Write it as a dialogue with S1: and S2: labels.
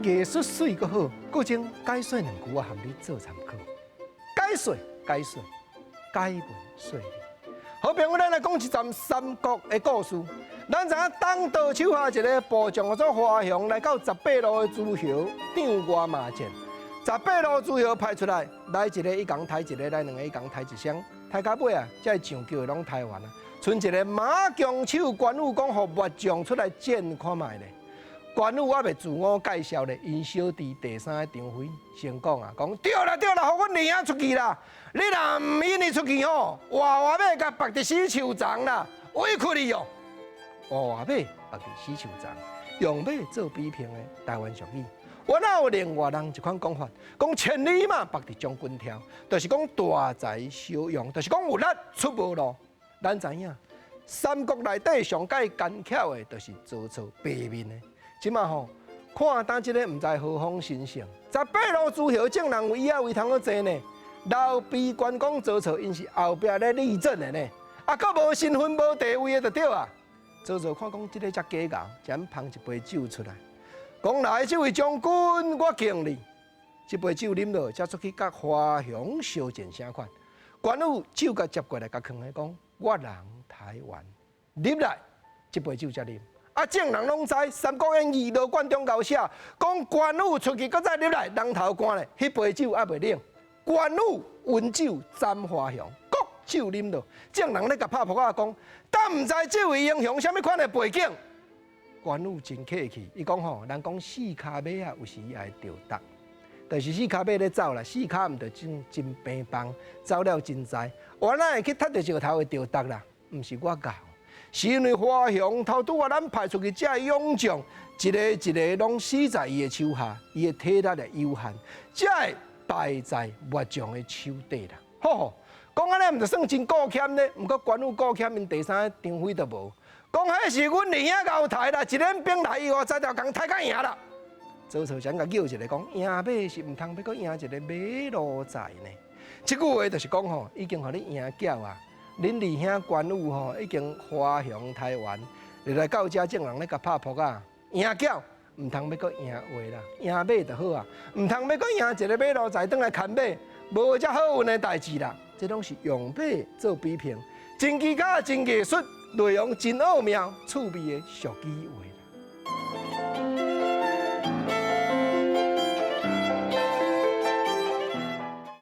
S1: 藝術媠閣好，閣將解說兩句我含你做參考。解說，解說，解文說理。好朋友，咱來講一站三國的故事。咱知影董卓手下一个部將叫做華雄，來到十八路的諸侯張外罵戰。十八路諸侯派出來，來一个伊共刣一个，來兩个伊共刣一雙，刣到尾啊，這個上叫的攏刣完啊。賰一个馬強手關羽講，予末將出來戰看覓咧。關羽猶未自我介紹咧，𪜶小弟第三个張飛先講啊，講對啦對啦，予阮二兄出去啦。你若毋允伊出去吼，活活馬共縛佇死樹叢啦，委屈你哦。活活馬縛佇死樹叢，用馬做比評的台灣俗語。我哪有另外人一款講法，講千里馬縛佇將軍柱，就是講大材小用，就是講有力出無路。咱知影，三國內底上蓋奸巧的，就是曹操白面的。這馬吼，看當這個毋知何方神聖，十八路諸侯眾人有椅仔位通好坐呢。劉備、關公、曹操，𪜶是後壁咧立陣的呢。啊，閣無身份無地位的就對啊。曹操看講這个遮假𠢕，才捧一杯酒出來，講來這位將軍，我敬你。這杯酒啉落，才出去佮華雄相戰啥款。關羽酒共接過來，共囥咧講，我人台灣入來，這杯酒才啉。啊！眾人攏知《三國演義》羅貫中𠢕寫，講關羽出去，閣再入來，人頭趕咧，彼杯酒猶未冷。關羽溫酒斬華雄，閣酒啉落，眾人咧共拍噗仔講，但毋知這位英雄啥物款的背景。關羽真客氣，伊講吼，人講四跤馬啊，有時也會著觸，就是四跤馬咧走啦，四跤毋著真真平放，走了真在，我哪會去踢著石頭會著觸啦？毋是我𠢕。是因為華雄頭拄仔咱派出去這勇將，一个一个攏死在伊的手下，伊的體力也有限，才會敗在末將的手底啦。好好，講按呢毋著算真顧謙咧，毋過關羽顧謙，𪜶第三个張飛就無。講彼是阮二兄𠢕刣啦，一連兵來伊我才條共刣甲贏啦。曹操才共叫一个講，贏馬是毋通欲閣贏一个馬奴才呢。這句話就是講吼，已經予你贏繳啊。恁二兄關羽吼已經華雄台灣，入來到遮眾人咧共拍噗仔，贏繳毋通欲閣贏話啦，贏馬就好啊，毋通欲閣贏一个馬奴才轉來牽馬，無遮好運的代誌啦。這攏是用馬做比評，真技巧、真藝術，內容真奧妙、趣味的俗語話。